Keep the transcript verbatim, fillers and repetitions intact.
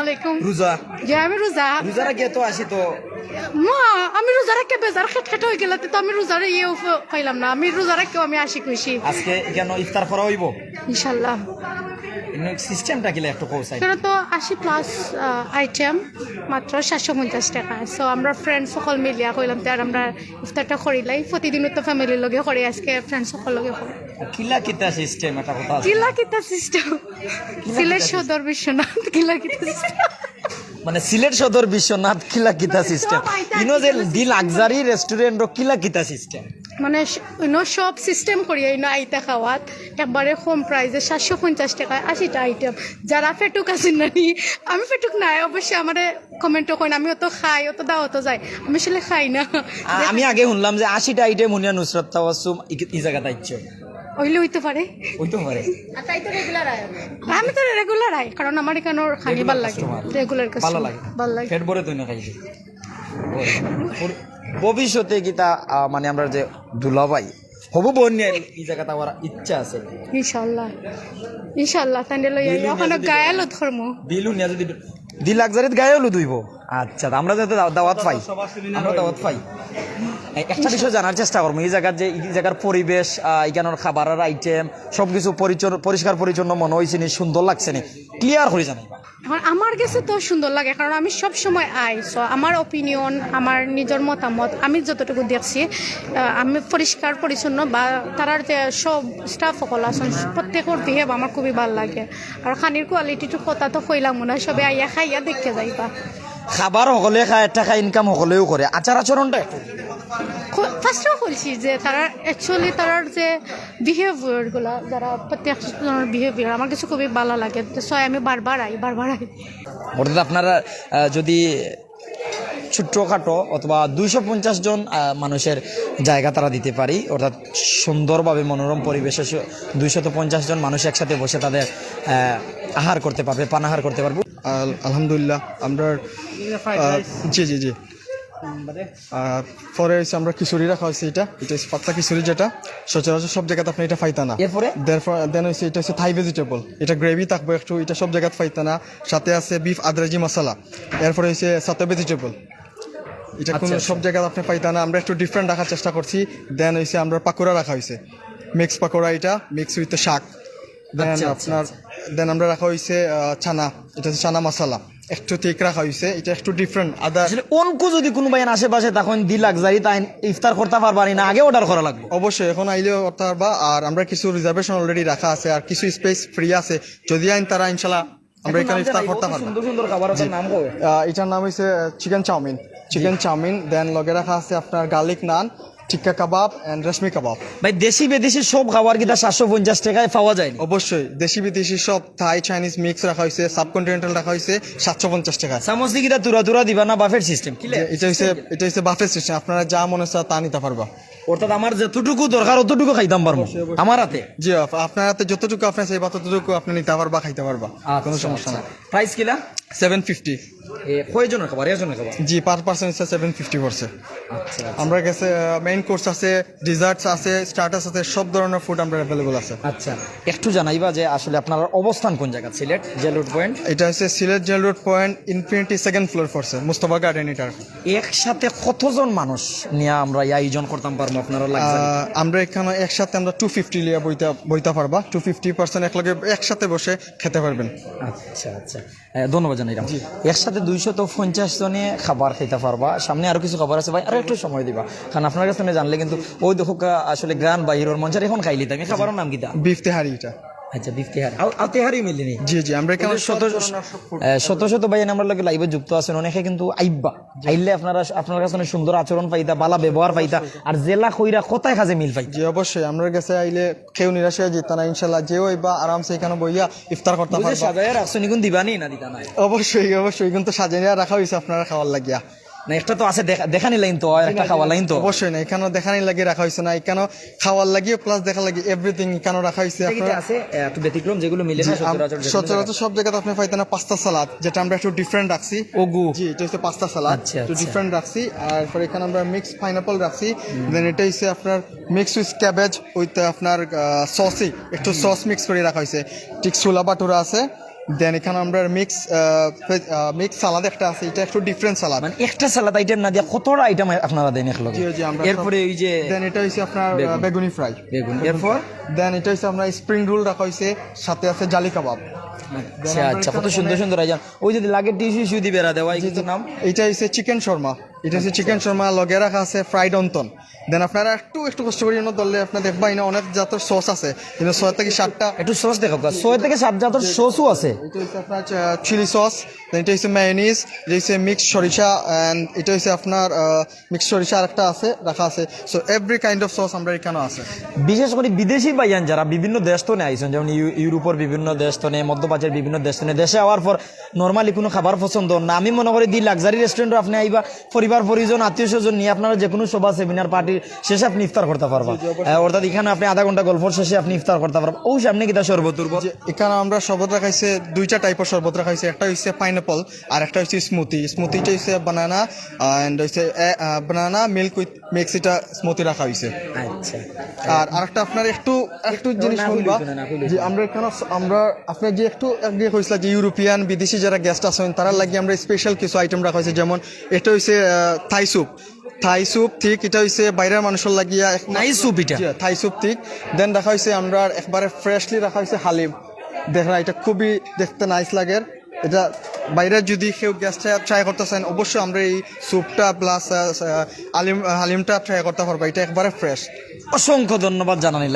আলাইকুম। রোজা? যে আমি রোজা। রোজা রাখিয়া তো আশি তো। মা, আমি রোজা রাখিয়া বেজার খেটখেট অই গেলে তো আমি রোজারে ইয়েও ফ-, পাইলাম না। আমি রোজা রাখিয়াও আমি আশি খুশি। আজকে কেন ইফতার করা অইবো? ইনশাল্লাহ। সিস্টেমটা কিলা একটু কও চাই। কেন তো আশি প্লাস আইটেম, মাত্র সাতশো পঞ্চাশ টাকা। সো আমরা ফ্রেন্ডস সকল মিলিয়া কইলাম তে আর আমরা ইফতারটা করিলাই। প্রতিদিনও তো ফ্যামিলির লগে করি, আজকে ফ্রেন্ডস সকল লগে করি। কিলা কিতা সিস্টেম, একটা কথা আছে। কিলা কিতা সিস্টেম? সিলেট সদর বিশ্বনাথ কিলা কিতা সিস্টেম? মানে সিলেট সদর বিশ্বনাথ কিলা কিতা সিস্টেম? ইনো যে দি লাক্সারি রেস্টুরেন্ট কিলা কিতা সিস্টেম? মানে স-, ইনো সব সিস্টেম করিয়া ইনো আইতা খাওয়াত একবারে কম প্রাইসে সাতশো পঞ্চাশ টাকায় আশিটা আইটেম। যারা ফেটুক আছেন নানি, আমি ফেটুক নাই অবশ্যই, আমারে কমেন্টও কইন, আমি অত খাই, অত দাওয়াতও যাই, আমি আসলে খাই না। আ-, আমি আগে শুনলাম যে আশিটা আইটেম হুনিয়া নুসরাত তাবাসসুম ই-, ই জাগাত আইছো। অইলে অইতে পারে। অইতে পারে। আমি তো রেগুলার আই, কারণ আমার এখানোর খানি ভালা লাগে। Customer। রেগুলার ভালা লাগে। ভালা লাগে। পেট ভরে তুই না খাইছি। ভবিষ্যতে কিতা, আ, মানে আমরা যে দুলাভাই হবু বউ নিয়া ই জাগাত আওয়ার ইচ্ছা আছে। ইনশাল্লাহ, ইনশাল্লাহ। তাইলে লই বিলু ওখানে যদি গায়ে হলুদ করমু। বিল হুনিয়া যদি দি লাক্সারিত গায়ে হলুদ অইবো। আচ্ছা, আমরা যাতে দাও-, দাওয়াত পাই। আমরা দাওয়াত পাই। এ-, একটা বিষয় জানার চেষ্টা করমু, ই জাগার যে, ই জাগার পরিবেশ, আ, ইখানোর খাবারের আইটেম, সবকিছু পরিচর-, পরিষ্কার পরিচ্ছন্ন মনো অইছে নি, সুন্দর লাগছে নি, ক্লিয়ার করি জানাইবা। এখন আমার কাছে তো সুন্দর লাগে, কারণ আমি সব সময় আই। সো আমার ওপিনিয়ন, আমার নিজের মতামত, আমি যতটুকু দেখছি, আহ, আমি পরিষ্কার পরিচ্ছন্ন বা তারার যে সব স্টাফ সকল আছেন, প্রত্যেকের বিহেভ আমার খুবই ভালো লাগে। আর খানির কোয়ালিটির কথা তো কইলাম না, সবে আইয়া খাইয়া দেখতে যাইবা। খাবার হকলে খায়, টাকা ইনকাম হকলেও করে, আচার আচরণটা একটু। ফার্স্টেও বলছি যে তারা অ্যাকচুয়ালি তারার যে বিহেভিয়ারগুলা, যারা প্রত্যেক জনের বিহেভিয়ার আমার কাছে খুবই ভালো লাগে। তো সো আমি বারবার আই, বারবার আই। অর্থাৎ আপনারা, আহ, যদি ছোট্টখাটো অথবা দুইশো পঞ্চাশ জন, আহ, মানুষের জায়গা তারা দিতে পারি, অর্থাৎ সুন্দরভাবে মনোরম পরিবেশে সু-, দুইশত পঞ্চাশ জন মানুষ একসাথে বসে তাদের, আহ, আহার করতে পারবে, পানাহার করতে পারবে। আল-, আলহামদুলিল্লাহ, আমরা, আহ, জি, জি, জি। আহ, পরে হইছে আমরা খিচুড়ি রাখা হইছে, এটা, এটা হইছে পাতলা খিচুড়ি, যেটা সচরাচর সব জায়গাতে আপনি এটা পাইতা না। এরপরে? দেন হইছে এটা হচ্ছে থাই ভেজিটেবল, এটা গ্রেভি থাকবে একটু, এটা সব জায়গাতে পাইতা না। সাথে আছে বিফ আদরাজি মশলা, এরপরে হইছে সাথে ভেজিটেবল, এটা কোনো আচ্ছা, আচ্ছা। সব জায়গাতে আপনি পাইতা না। আমরা একটু ডিফারেন্ট রাখার চেষ্টা করছি। দেন হইছে আমরা পাকোড়া রাখা হইছে, মিক্স পাকোড়া, এটা মিক্স উইথ শাক। দেন আচ্ছা, আচ্ছা, আপনার, দেন আমরা রাখা হইছে, আহ, চানা, এটা হচ্ছে চানা মশলা, একটু থিক রাখা হইছে, এটা একটু ডিফারেন্ট আদার। আসলে অনকু যদি কোনো ভাই আশেপাশে তখন দি লাক্সারি তাই ইফতার করতে পারবা নি না, আগে অর্ডার করা লাগবে। অবশ্যই এখন আইলেও করতে পারবা। আর আমরা কিছু রিজার্ভেশন অলরেডি রাখা আছে, আর কিছু স্পেস ফ্রি আছে, যদি আইন তারা ইনশাল্লাহ আমরা এখানে ইফতার করতে পারবো। সুন্দর সুন্দর খাবার আছে, নাম কবে? আহ, এটার নাম হইছে চিকেন চাউমিন। চিকেন চাউমিন, দেন লগে রাখা আছে আপনার গার্লিক নান, টিক্কা কাবাব এন্ড রেশমি কাবাব। ভাই, দেশি বিদেশি সব খাবার কিতা সাতশো পঞ্চাশ টাকায় পাওয়া যায়? অবশ্যই, দেশি বিদেশি সব, থাই চাইনিজ মিক্স রাখা হইছে, সাবকন্টিনেন্টাল রাখা হইছে সাতশো পঞ্চাশ টাকায়। চামচ দি কিতা তুরা তুরা দিবা না বাফের সিস্টেম? এটা হইছে, এটা হইছে বাফে সিস্টেম, আপনারা যা মনে চায় তা নিতে পারবা। অর্থাৎ আমার যতটুকু দরকার অতটুকু খাইতাম পারবো আমার হাতে। জি, আপ-, আপনার হাতে যতটুকু আপনি চাইবা ততটুকু আপনি নিতে পারবা, খাইতে পারবা, কোনো সমস্যা নাই। প্রাইস কিলা? Seven fifty. এ, কয়জনের খাবার? একজনের খাবার? জি, পার পার্সন হচ্ছে সেভেন ফিফটি পড়ছে। আচ্ছা, আচ্ছা। আমরা গেছে মেইন কোর্স আছে, ডিজার্টস আছে, স্টার্টার্স আছে, সব ধরনের ফুড আমরা অ্যাভেলেবল আছে। আচ্ছা, একটু জানাইবা যে আসলে আপনার অবস্থান কোন জায়গা, সিলেট জেল রোড পয়েন্ট? এটা হচ্ছে Sylhet jail road point, infinity second floor পড়ছে, মুস্তফা গার্ডেন এটার। একসাথে কতজন মানুষ নিয়ে আমরা এই আয়োজন করতাম পারবো আপনারা লাগবে? আহ, আমরা এখানে একসাথে আমরা টু ফিফটি লিয়া বইতা, বইতা পারবা, টু ফিফটি পার্সন একলগে একসাথে বসে খেতে পারবেন। আচ্ছা, আচ্ছা। হ্যাঁ, ধন্যবাদ জানাইলাম। একসাথে দুইশত পঞ্চাশ জনে খাবার খাইতে পারবা। সামনে আরো কিছু খাবার আছে ভাই, আরো একটু সময় দিবা, কারণ আপনার কাছে জানলে কিন্তু ওই দেখো কা-, আসলে গ্রান বাইরের মঞ্চের এখন খাইলি আমি খাবারের নাম কিতা? বিফ তেহারি এটা। আচ্ছা, বিফ তেহারি। আও, আও তেহারি মিলেনি? জি, জি, আমরা এখানে শত, আহ, শত শত ভাই আমরা লগে লাইভে যুক্ত আছেন, অনেকে কিন্তু আইব্বা। আইলে আপনারা, আপনার কাছে অনেক সুন্দর আচরণ পাইতা, বালা ব্যবহার পাইতা, আর জেলা কইরা কোথায় কাজে মিল পাইতা। জি, অবশ্যই, আমরা গেছে আইলে কেউ নিরাশ হয়ে যেত না, ইনশাল্লাহ। যে ওই বা আরামসে এখানে বইয়া ইফতার করতে পারবা। সাজায় রাখছো নিকুন দিবানি না দিতা নাই? অবশ্যই, অবশ্যই, কিন্তু সাজাইয়া রাখা হইছে আপনারা খাওয়ার লাগিয়া। না, একটা তো আছে দেখা, দেখানি লাইন তো, আর একটা খাওয়া লাইন তো। অবশ্যই না, এখানে দেখানি লাগি রাখা হইছে না, এখানে খাওয়ার লাগি প্লাস দেখা লাগি এভরিথিং এখানে রাখা হইছে। এটা কিতা আছে, আহ, একটু ব্যতিক্রম যেগুলো মিলে না সচরাচর, যে কোনো সচরাচর সব জায়গাতে আপনি পাইতেন না পাস্তা সালাদ, যেটা আমরা একটু ডিফারেন্ট রাখছি। ওগু। জি, এটা হচ্ছে পাস্তা সালাদ, আচ্ছা, একটু আচ্ছা। ডিফারেন্ট রাখছি। আর পরে এখানে আমরা মিক্স পাইনাপল রাখছি, দেন এটা হচ্ছে আপনার মিক্স উইথ ক্যাবেজ উইথ আপনার সসি, একটু সস মিক্স করে রাখা হয়েছে। ঠিক ছোলা বাটুরা আছে, দেন এখানো আমরার মিক্স মিক্স সালাদ একটা আছে, ইটা একটু ডিফারেন্ট সালাদ। মানে একটা সালাদ আইটেম না দিয়া কতটা আইটেম আপনারা দেন একলগে? জি, জি, আমরা এরপরে ওই যে দেন ইটা অইছে আপনার আহ, বেগুন। বেগুনি ফ্রাই। বেগুন, এরপর দেন ইটা অইছে আপনার স্প্রিং রোল রাখা অইছে, সাথে আছে জালি কাবাব। আচ্ছা, আচ্ছা, কত সুন্দর সুন্দর আইটেম। ওই যদি লাগে টিস্যু ইস্যু দিবে রাতে ভাই, কিছু নাম? ইটা অইছে চিকেন শর্মা, ইটা অইছে চিকেন শর্মা, লগে রাখা আছে ফ্রাইড অন্তন। দেন আপনারা একটু একটু কষ্ট করি ধরলে আপনারা দেখবা, ইনো অনেক জাতর সস আছে, কিন্তু ছয় থাকি সাতটা। একটু সস দেখো, ছয় থাকি সাত জাতর সসও আছে। ইটা অইছে আপনার চিলি সস, দেন ইটা অইছে মেয়োনিজ, ইটা অইছে মিক্স সরিষা, অ্যান্ড ইটা অইছে আপনার মিক্স সরিষা আরেকটা আছে, রাখা আছে। So every kind of sauce আমরার ইখানো আছে। বিশেষ করি বিদেশি ভাইয়ান যারা বিভিন্ন দেশ তনে আইছইন, যেমন ইউ- ইউরোপর বিভিন্ন দেশ তনে, মধ্যপ্রাচ্যর বিভিন্ন দেশ তনে, দেশে আওয়ার পর নরমালি কুনু খাবার পছন্দ না। আমি মনে করি দি লাক্সারি রেস্টুরেন্টো আপনে আইবা, পরিবার পরিজন আত্মীয় স্বজন নিয়া আপনারা যেকুনু সভা সেমিনার পার্টির শেষে আপনে ইফতার করতা পারবা। আহ, অর্থাৎ ইখানো আপনে আধা ঘন্টা গল্পর শেষে আপনে ইফতার করতা পারবা। অউ সামনে কিতা শরবত উরবত? ইখানো আমরা শরবত রাখাইছে, দুইটা টাইপর শরবত রাখাইছে, একটা অইছে পাইনঅ্যাপল আর একটা অইছে স্মুদি। স্মুদিটা অইছে বানানা অ্যান্ড অইছে বানানা মিল্ক উইথ মিক্স, ইটা স্মুদি রাখা অইছে। আচ্ছা। আর আরেকটা আপনার একটু একটু জিনিস না শুনবা খুলইতো না, না খুলইতো যে আমরা ইখানো আমরা আপনে যে একটু আগে কইছিলা যে ইউরোপিয়ান বিদেশি যারা গেস্ট আছইন তারার লাগি আমরা স্পেশাল কিছু আইটেম রাখা অইছে, যেমন ইটা অইছে থাই স্যুপ। থাই স্যুপ ঠিক, ইটা অইছে বাইরর মানুষর লাগিয়া এক- থাই স্যুপ ইটা? জি, থাই স্যুপ ঠিক। দেন রাখা অইছে আমরার একবারে ফ্রেশলি রাখা অইছে হালিম। দেখরা ইটা খুবই দেখতে নাইস লাগের। ইটা বাইরর যদি কেউ গেস্ট ট্রাই করতা চাইন, অবশ্যই আমরার এই স্যুপটা প্লাস আলিম হালিমটা ট্রাই করতা পারবা, ইটা একবারে ফ্রেশ। অসংখ্য ধন্যবাদ জানানি